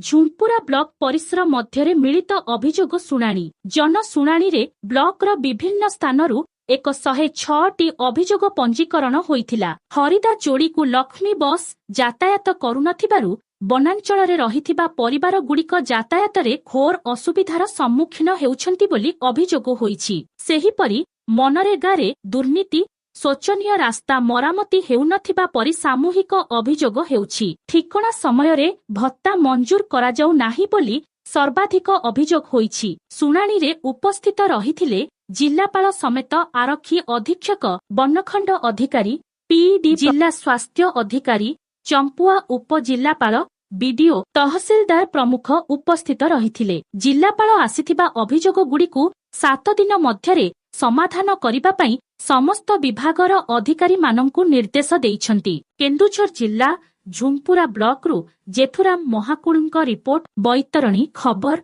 Jhumpura block ପରିସର ମଧ୍ୟରେ ମିଳିତ ଅଭିଯୋଗ ଶୁଣାଣି। ଜନଶୁଣାଣିରେ ବ୍ଲକର ବିଭିନ୍ନ ସ୍ଥାନରୁ 106ଟି ଅଭିଯୋଗ ପଞ୍ଜୀକରଣ ହୋଇଥିଲା। ହରିଦା ଯୋଡ଼ିକୁ ଲକ୍ଷ୍ମୀ ବସ୍ ଯାତାୟାତ କରୁନଥିବାରୁ ବନାଞ୍ଚଳରେ ରହିଥିବା ପରିବାରଗୁଡ଼ିକ ଯାତାୟାତରେ ଘୋର ଅସୁବିଧାର ସମ୍ମୁଖୀନ ହେଉଛନ୍ତି ବୋଲି ଅଭିଯୋଗ ହୋଇଛି। ସେହିପରି ମନରେଗାରେ ଦୁର୍ନୀତି, ଶୋଚନୀୟ ରାସ୍ତା ମରାମତି ହେଉନଥିବା ପରି ସାମୂହିକ ଅଭିଯୋଗ ହେଉଛି। ଠିକଣା ସମୟରେ ଭତ୍ତା ମଞ୍ଜୁର କରାଯାଉ ନାହିଁ ବୋଲି ସର୍ବାଧିକ ଅଭିଯୋଗ ହୋଇଛି। ଶୁଣାଣିରେ ଉପସ୍ଥିତ ରହିଥିଲେ ଜିଲ୍ଲାପାଳ ସମେତ ଆରକ୍ଷୀ ଅଧୀକ୍ଷକ, ବନଖଣ୍ଡ ଅଧିକାରୀ, ପିଇଡି, ଜିଲ୍ଲା ସ୍ୱାସ୍ଥ୍ୟ ଅଧିକାରୀ, ଚମ୍ପୁଆ ଉପଜିଲ୍ଲାପାଳ, ବିଡିଓ, ତହସିଲଦାର ପ୍ରମୁଖ ଉପସ୍ଥିତ ରହିଥିଲେ। ଜିଲ୍ଲାପାଳ ଆସିଥିବା ଅଭିଯୋଗଗୁଡ଼ିକୁ 7 ଦିନ ମଧ୍ୟରେ ସମାଧାନ କରିବା ପାଇଁ ସମସ୍ତ ବିଭାଗର ଅଧିକାରୀମାନଙ୍କୁ ନିର୍ଦ୍ଦେଶ ଦେଇଛନ୍ତି। କେନ୍ଦୁଝର ଜିଲ୍ଲା ଝୁମ୍ପୁରା ବ୍ଲକରୁ ଜେଠୁରାମ ମହାକୁଳଙ୍କ ରିପୋର୍ଟ, ବୈତରଣୀ ଖବର।